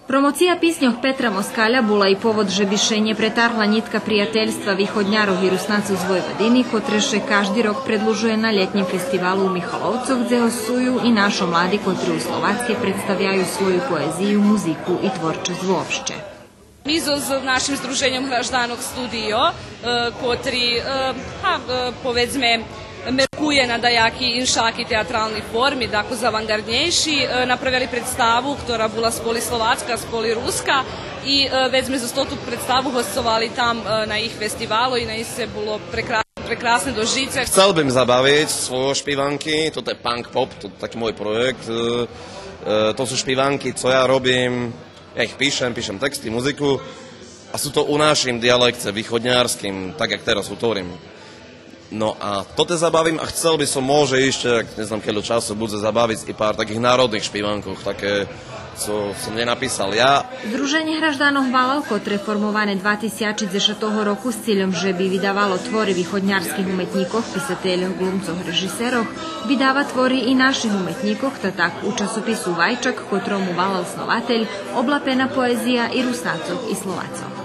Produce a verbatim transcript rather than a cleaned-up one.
Промоция писньох Петра Москаля була и повод же би ше нє претаргла нїтка приятельства виходнярох и Руснацох з Войводини, котре ше кажди рок предлужує на лєтнїм фестивалу у Михаловцох, дзе госцую и нашо млади котри у Словацкей представяю свою поезию, музику и творчосц вообще. Ми зоз нашим здруженьом гражданох Студио, е, котри, е, га, е, поведзме, меркує на даяки иншаки театрални форми, дакус аванґарднєйши, е, направели представу, котра була споли словацка, споли руска, и, е, вец зме зоз тоту представу госцовали там, е, на їх фестивалу и наисце було прекра-, прекрасне дожице. Chcel bym zabavic svojou špivanky, toto je punk pop, to je taký môj projekt. E, e, to sú špivanky, co ja robím, ja ich píšem, píšem texty, muziku a sú to u našim dialekte, východňarským, tak jak teraz hovorím. No a toto zabavím a chcel by som, môže ešte, ak neznám, keľo času bude, zabavic i pár takých národných špivankov, také, co som nenapísal ja. Здруженє гражданох Валал, котре формоване два тисячи дзешатого року з цильом же би видавало твори виходнярских уметнїкох, писательох, ґлумцох, режисерох, видава твори и наших уметнїкох, та так у часопису Вайчак, котрому Валал снователь, облапена поезия и Руснацох и Словацох.